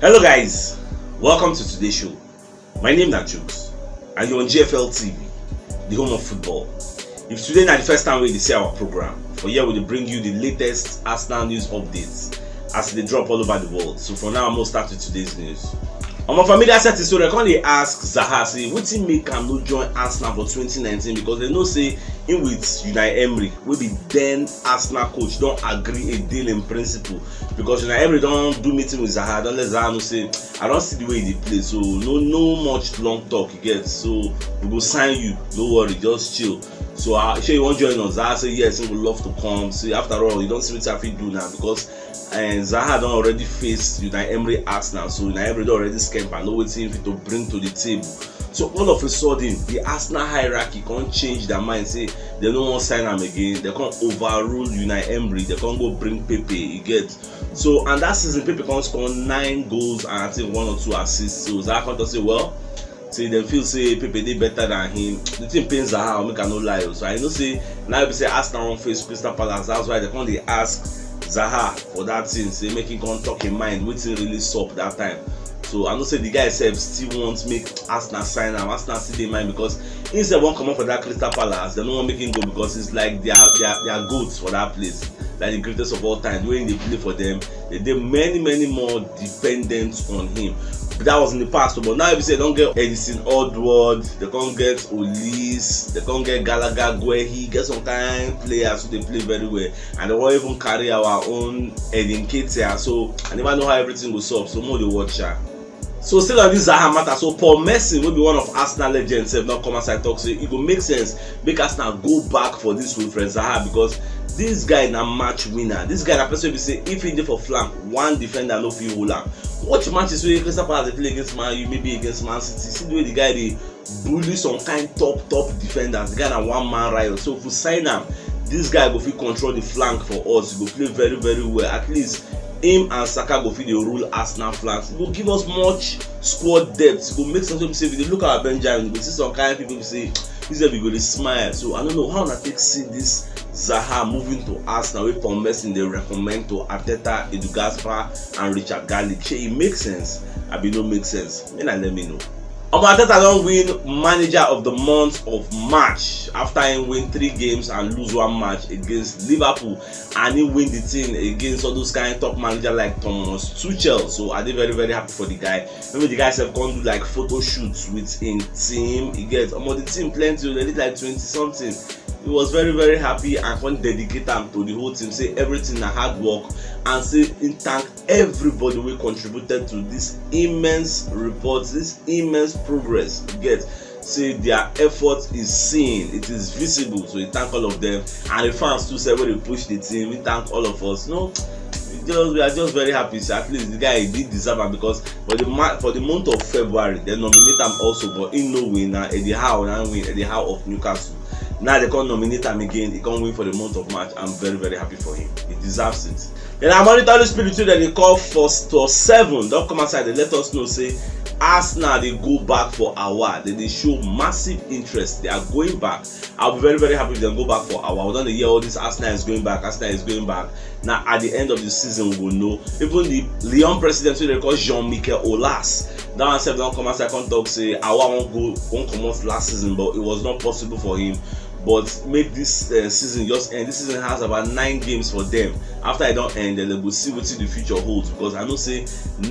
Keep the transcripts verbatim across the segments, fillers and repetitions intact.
Hello guys, welcome to today's show. My name na Jukes and you're on G F L T V, the home of football. If today na the first time wey you dey see our program, for here we dey bring you the latest Arsenal news updates as e dey drop all over the world. So for now, I'm gonna start with today's news. Omo, for media setting, so dem come dey ask Zaha say wetin make am no join Arsenal for twenty nineteen, because dem know say him with Unai Emery, wey be then Arsenal coach, don agree a deal in principle, because Unai Emery don do meeting with Zaha, don let Zaha know say, "I don see the way you dey play, so no, no much long talk, you get, so we go sign you, no worry, just chill." So uh, shey you wan join us? Zaha say yes, he would love to come. So after all, you don see wetin I fit do now, because and Zaha don already face Unai Emery Arsenal, so Unai Emery don already scamp and know wetin he fit to bring to the table. So all of a sudden, the Arsenal hierarchy come change their mind, say dem no wan sign am again. Dem come overrule Unai Emery, dem come go bring Pepe, you get. So and that season, Pepe come score nine goals and I think one or two assists. So Zaha come talk say, well, say dem feel say Pepe dey better than him. The thing pain Zaha, make I no lie o. So I know say now be say Arsenal wan face Crystal Palace, that's why dem come dey ask Zaha for that thing, say make him come talk him mind, wetin really sup that time. So I know say the guy sef still want make Arsenal sign am. Arsenal still dey mind, because him sef wan comot for that Crystal Palace. Dem no wan make him go because it's like their their their goat for that place, like the greatest of all time. The way he dey play for them, they dey many many more dependent on him. But that was in the past, but now if you say dem don get Edison Odward, dem come get Olise, dem come get Gallagher, Guehi, get some kind players who dey play very well, and dem wan even carry our own Eddie Nketiah. So I never know how everything go sup. So make we dey watch am. So still on this Zaha matter, so Paul Merson, wey be one of Arsenal legends sef, don come outside talk say e go make sense make Arsenal go back for this Wilfred Zaha, because this guy na match winner. This guy na person wey be say if he dey for flank, one defender no fit hold am. Watch matches wey Crystal Palace dey play against Man U, maybe against Man City. See the way the guy dey bully some kind top top defenders. The guy na one man riot. So if we sign am, this guy go fit control the flank for us. He go play very very well. At least him and Saka go fit dey rule Arsenal flanks. E go give us much squad depth. E go make sense wey be say if you dey look our Benjamin, you go see some kind people be say, this sef, you go dey smile. So I no know how una take see this Zaha moving to Arsenal, wey Paul Merson dey recommend to Arteta, Edu Gaspar and Richard Garlick. Shey e make sense? Abi no make sense? Make una let me know. Omo, Arteta don win manager of the month of March after him win three games and lose one match against Liverpool, and he win the thing against all those kind top manager like Thomas Tuchel. So I dey very very happy for the guy. Maybe the guy sef come do like photo shoots with him team. He get, omo, the team plenty o, they did like twenty something. He was very very happy and come dedicate am to the whole team, say everything na hard work, and say he thank everybody wey contributed to this immense report, this immense progress. You get, say their effort is seen, it is visible. So he thank all of them, and the fans too sef wey dey push the team. He thank all of us. No, we just, we are just very happy. So at least the guy did deserve am, because for the ma- for the month of February, they nominate am also, but he no win. Na Eddie Howe na win, Eddie Howe of Newcastle. Now they come nominate am again. He come win for the month of March. I'm very very happy for him. He deserves it. Then I monitor the spirit too. Then they call for store seven. Don't come outside. They let us know say Arsenal dey go back for Aouar. They dey show massive interest. They are going back. I'll be very very happy if they go back for Aouar. We don dey hear all this, Arsenal is going back. Arsenal is going back. Now at the end of the season we go know. Even the Lyon president, wey they call Jean-Michel Aulas, that one sef don come outside come talk say Aouar wan go, wan comot last season, but it was not possible for him. But make this uh, season just end. This season has about nine games for them. After e don end, then they go see wetin the future holds, because I know say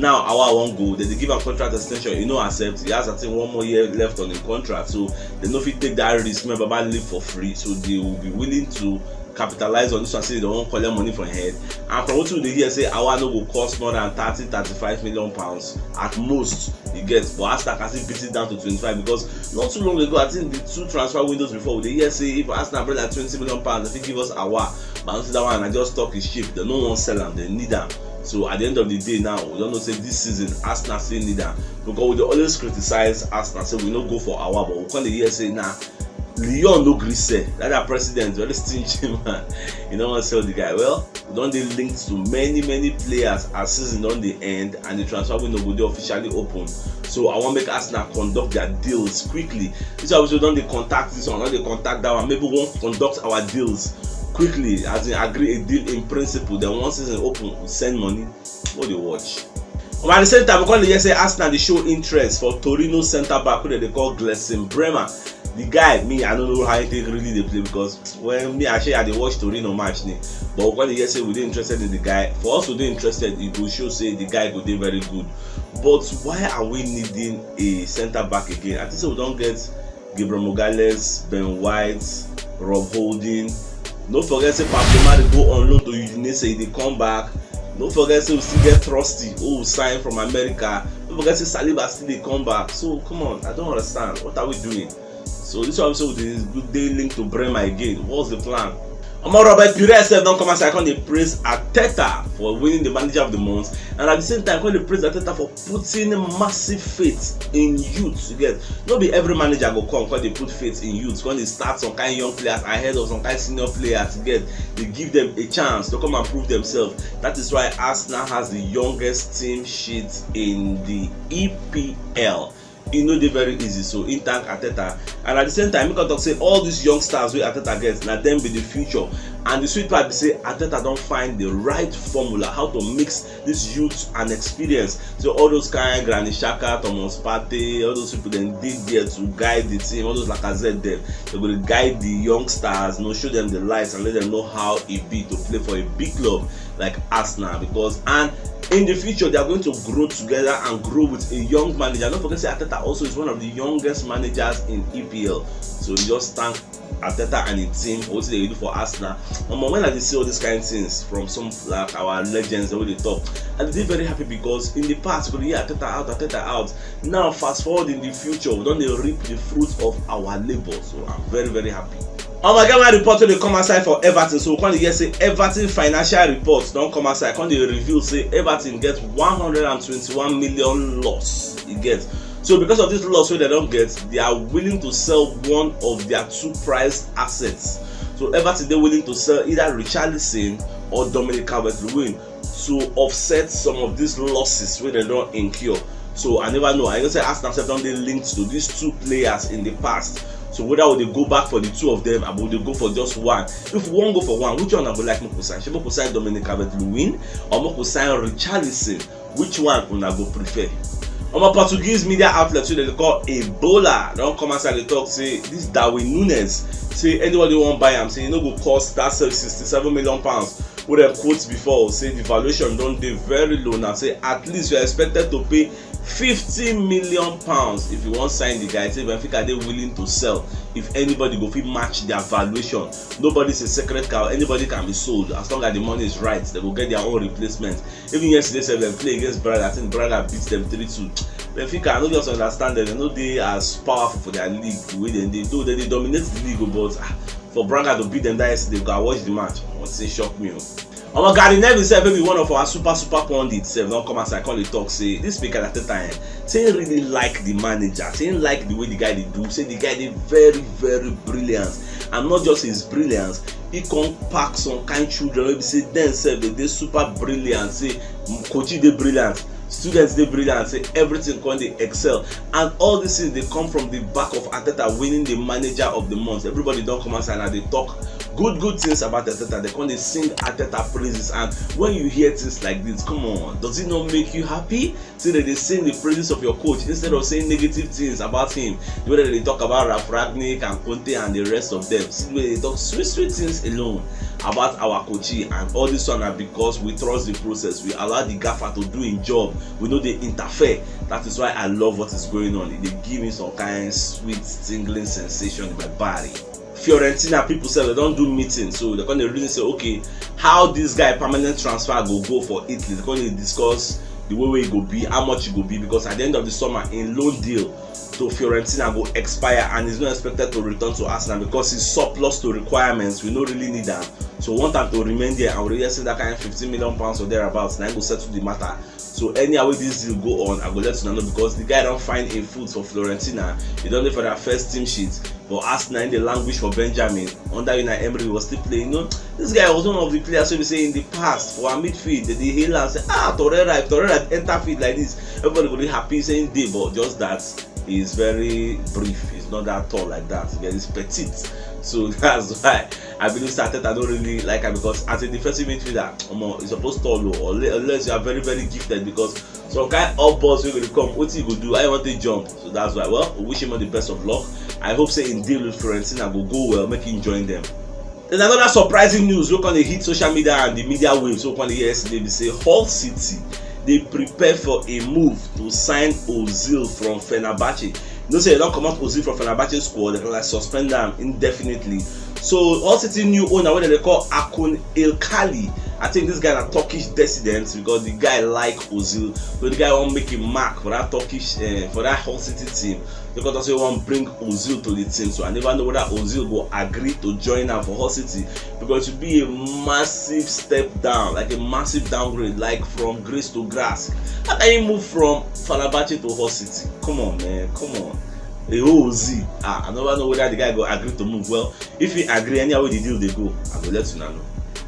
now Aouar wan go, then they give am contract extension, he no accept. He has, I think, one more year left on the contract, so they no fit take that risk make Baba leave for free. So they will be willing to capitalize on this one, say they wan collect money from head. And from wetin we dey hear, say Aouar no go cost more than thirty, thirty-five million pounds at most. You get, but Arsenal can still beat it down to twenty-five, because not too long ago, I think the two transfer windows before, we dey hear say if Arsenal bring like twenty million pounds, they fit give us Aouar. But I know say that one, I just talk is cheap. They no wan sell am, they need am. So at the end of the day now, we don know say this season Arsenal still need am, because we dey always criticize Arsenal say we no go for Aouar, but we come dey hear say na Lyon no gree sell. That their president, very stingy man, he no wan sell the guy. Well, we don dey linked to many many players as season don dey end and the transfer window go dey officially open. So I wan make Arsenal conduct their deals quickly. This one, we don dey contact this one, don dey contact that one. Maybe we wan conduct our deals quickly, as in agree a deal in principle. Then once season open, we send money. Make we dey watch. But at the same time, we come dey hear say Arsenal dey show interest for Torino centre back wey dem dey call Gleison Bremer. The guy, me, I no know how he take really dey play, because when me, I say I dey watch Torino match ni, but we come dey hear say we dey interested in the guy. For us to dey interested, e go show say the guy go dey very good. But why are we needing a centre back again? I think say we don get Gabriel Magalhaes, Ben White, Rob Holding. No forget say Pablo Mari go on loan to Udinese, e dey come back. No forget say we still get Trusty, who we sign from America. No forget say Saliba still dey come back. So come on, I don't understand. What are we doing? So this one, so we dey linked to Bremer again. What's the plan? Omo, Robert Pires sef don come outside, come dey praise Arteta for winning the manager of the month, and at the same time come dey praise Arteta for putting massive faith in youth. You get, no be every manager go come, come dey put faith in youth, come dey start some kind young players ahead of some kind senior players. You get, dey give them a chance to come and prove themselves. That is why Arsenal has the youngest team sheet in the E P L. E no dey very easy, so im thank Arteta. And at the same time, make I talk say all these young stars wey Arteta get, na dem be the future. And the sweet part be say Arteta don find the right formula, how to mix this youth and experience. So all those kind Granit Xhaka, Thomas Partey, all those people dem dey there to guide the team. All those Lacazette dem, dem go dey guide the young stars, you know, show them the lights and let them know how e be to play for a big club like Arsenal, because, and in the future, they are going to grow together and grow with a young manager. Don't forget say Arteta also is one of the youngest managers in E P L. So we just thank Arteta and his team for wetin dem do for Arsenal. Omo, when I dey see all these kind things from some, like, our legends wey dey talk, I dey very happy, because in the past we dey hear Arteta out, Arteta out. Now, fast forward in the future, we don dey reap the fruits of our labour. So I'm very, very happy. Omo, e get one report wey dey come outside for Everton. So we come dey hear say Everton financial report don come outside, come dey reveal say Everton get one hundred and twenty-one million loss. You get? So because of this loss wey dem don get, they are willing to sell one of their two prized assets. So Everton dey willing to sell either Richarlison or Dominic Calvert-Lewin to offset some of these losses wey dem don incur. So I never know. I know say Arsenal sef don dey linked to these two players in the past. So whether we dey go back for the two of them, or we dey go for just one. If we wan go for one, which one I go like make we sign? Shey make we sign Dominic Calvert-Lewin, or make we sign Richarlison? Which one una go prefer? Omo, Portuguese media outlet wey dem dey call Ebola don come outside dey talk say this Darwin Nunez, say anybody wan buy am, say e no go cost that sixty-seven million pounds wey dem quote before. Say the valuation don dey very low now. Say at least you are expected to pay fifty million pounds if you wan sign the guy. Say Benfica dey willing to sell if anybody go fit match their valuation. Nobody is a sacred cow. Anybody can be sold as long as the money is right. They go get their own replacement. Even yesterday sef, dem play against Braga. I think Braga beat them three two. Benfica, I no just understand them. Dem no dey as powerful for their league the way dem dey. Though dem dey dominate the league, but, ah, for Braga to beat them that yesterday, go watch the match. Wetin shock me o. Omo, Gary Neville sef, wey be one of our super, super pundits sef, don come outside come dey talk say this Mikel Arteta, eh, say he really like the manager, say he like the way the guy dey do, say the guy dey very, very brilliant. And not just his brilliance, he come pack some kind children wey be say dem sef dem dey super brilliant, say coaching dey brilliant, students dey brilliant, say everything come dey excel. And all these things dey come from the back of Arteta winning the manager of the month. Everybody don come outside and dey talk good, good things about Arteta. Dem come dey sing Arteta praises. And when you hear things like this, come on, does it not make you happy? Say dem dey sing the praises of your coach instead of saying negative things about him. The way dem dey talk about Ralf Rangnick and Conte and the rest of them. See the way dem dey talk sweet, sweet things alone about our coachee. And all this one na because we trust the process. We allow the gaffer to do him job. We no dey interfere. That is why I love what is going on. E dey give me some kind sweet tingling sensation in my body. Fiorentina people sef, dem don do meeting, so dem come dey reason say, okay, how this guy permanent transfer go go for Italy. Dem come dey discuss the way wey e go be, how much e go be, because at the end of the summer, im loan deal to Fiorentina go expire, and he's not expected to return to Arsenal because he's surplus to requirements. We no really need am, so we want am to remain there, and we dey hear say that kind fifteen million pounds or thereabouts na im go settle the matter. So anyhow wey this deal go on, I go let una know, because the guy don find im foot for Fiorentina. He don dey for their first team sheet. For Arsenal, im dey languish for Benjamin. Under Unai Emery, he was still playing. You know, this guy was one of the players wey be say in the past for our midfield, dem dey hail am say, "Ah, Torreira, if Torreira enter field like this, everybody go dey happy say im dey," but just that He's very brief. He's not that tall like that. He is petite. So that's why I believe Arteta don't really like him, because as a defensive midfielder, omo, he's supposed tall o, unle-, unless you are very, very gifted, because some kind of balls wey go dey come, wetin you go do? How you want to jump? So that's why, well, we wish him all the best of luck. I hope say him deal with Fiorentina go go well, make him join them. There's another surprising news wey come dey hit social media and the media waves wey come dey hear yesterday be say Hull City dey prepare for a move to sign Ozil from Fenerbahce. You know say dem don comot Ozil from Fenerbahce squad, dem like suspend am indefinitely. So Hull City new owner, wey dem dey call Akun Ilkali, I think this guy na Turkish descent, because the guy like Ozil, so the guy wan make a mark for that Turkish, uh, for that Hull City team. Because also wan bring Ozil to the team, so I never know whether Ozil go agree to join am for Hull City, because it would be a massive step down, like a massive downgrade, like from grace to grass. How can you move from Fenerbahce to Hull City? Come on, man, come on. A Ozil, ah, I never know whether the guy go agree to move. Well, if he agree, anyhow wey the deal dey go, I go let you know.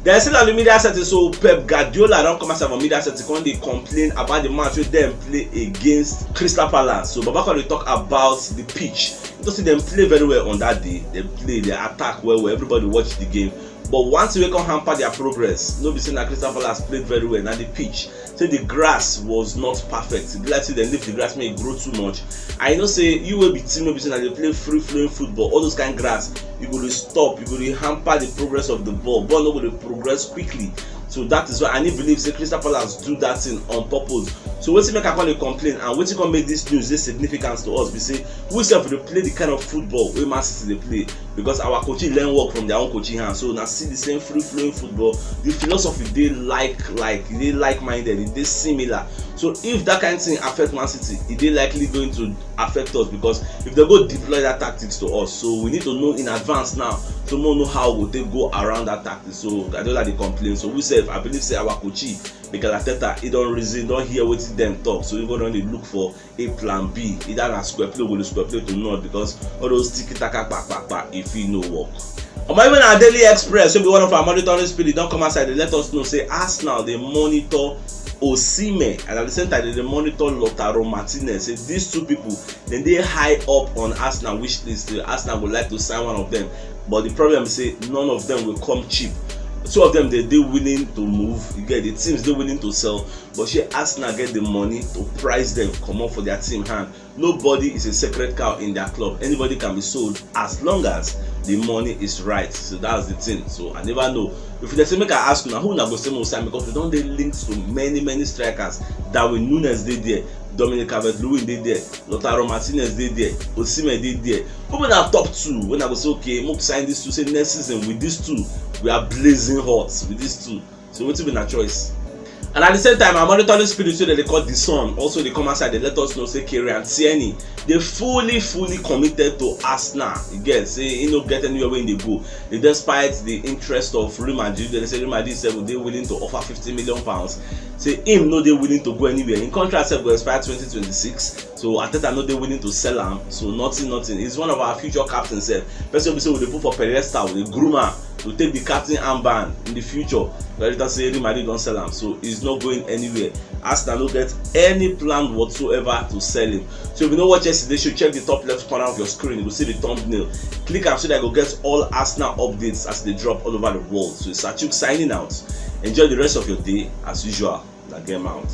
Dem still on the media setting, so Pep Guardiola don come outside for media setting, come dey complain about the match wey dem play against Crystal Palace. So Baba come dey talk about the pitch. You know say dem play very well on that day. Dem play, dem attack well well. Everybody watch the game. But one thing wey come hamper their progress, no be say na Crystal Palace played very well, na the pitch. Say the grass was not perfect. E be like say dem leave the grass make e grow too much. I know say you wey be team wey be say na dey play free flowing football, all those kind grass, you go dey stop, you go dey hamper the progress of the ball. Ball no go dey progress quickly. So that is why I no believe say Crystal Palace do that thing on purpose. So wetin make I come dey complain, and wetin come make this news dey significant to us be say we sef dey play the kind of football wey Man City dey play, because our coach learn work from their own coach hand. So na see the same free flowing football. The philosophy dey like, like, e dey like minded, e dey similar. So if that kind thing affect Man City, e dey likely going to affect us, because if dem go deploy that tactics to us, so we need to know in advance now, so we know how we go take go around that tactics. So Guardiola dey complain. So we sef, I believe say our coach Mikel Arteta, he don reason, don hear wetin dem talk, so he go don dey look for a plan B. Either na square play, go dey square play to not, because all those tiki taka pa pa pa, e fit no work. Omo, even our Daily Express, wey be one of our monitoring spirit, don come outside dey let us know say Arsenal dey monitor Osimhen, and at the same time dem dey monitor Lautaro Martinez. Say these two people, dem dey high up on Arsenal wish list. Say Arsenal go like to sign one of them, but the problem is say none of them will come cheap. Two of them, dem dey willing to move. You get, the teams dey willing to sell, but shey Arsenal get the money to price them comot for their team hand? Nobody is a sacred cow in their club. Anybody can be sold as long as the money is right. So that's the thing. So I never know. If dem say make I ask una, who una go say make we sign? Because we don dey linked to many, many strikers. Darwin Nunez dey there, Dominic Calvert-Lewin dey there, Lautaro Martinez dey there, Osimhen dey there. Who be na top two wey una go say, okay, make we sign these two? Say next season with these two, we are blazing hot with these two. So wetin be na choice? And at the same time, our monitoring spirit wey dem dey call The Sun also dey come outside dey let us know say Kieran Tierney dey fully, fully committed to Arsenal. You get, say he no get anywhere wey he dey go. Despite the interest of Real Madrid, dem say Real Madrid sef dey willing to offer fifty million pounds. Say him no dey willing to go anywhere. Him contract sef go expire twenty twenty-six. So Arteta no dey willing to sell am. So nothing, nothing. He's one of our future captains sef. Person wey be say we dey put for pedestal, we dey groom am to take the captain armband in the future. But Arteta say Real Madrid don sell am, so he's not going anywhere. Arsenal no get any plan whatsoever to sell him. So if you no watch yesterday show, check the top left corner of your screen, you go see the thumbnail. Click am so that you go get all Arsenal updates as they drop all over the world. So it's Achuk signing out. Enjoy the rest of your day as usual. Na game out.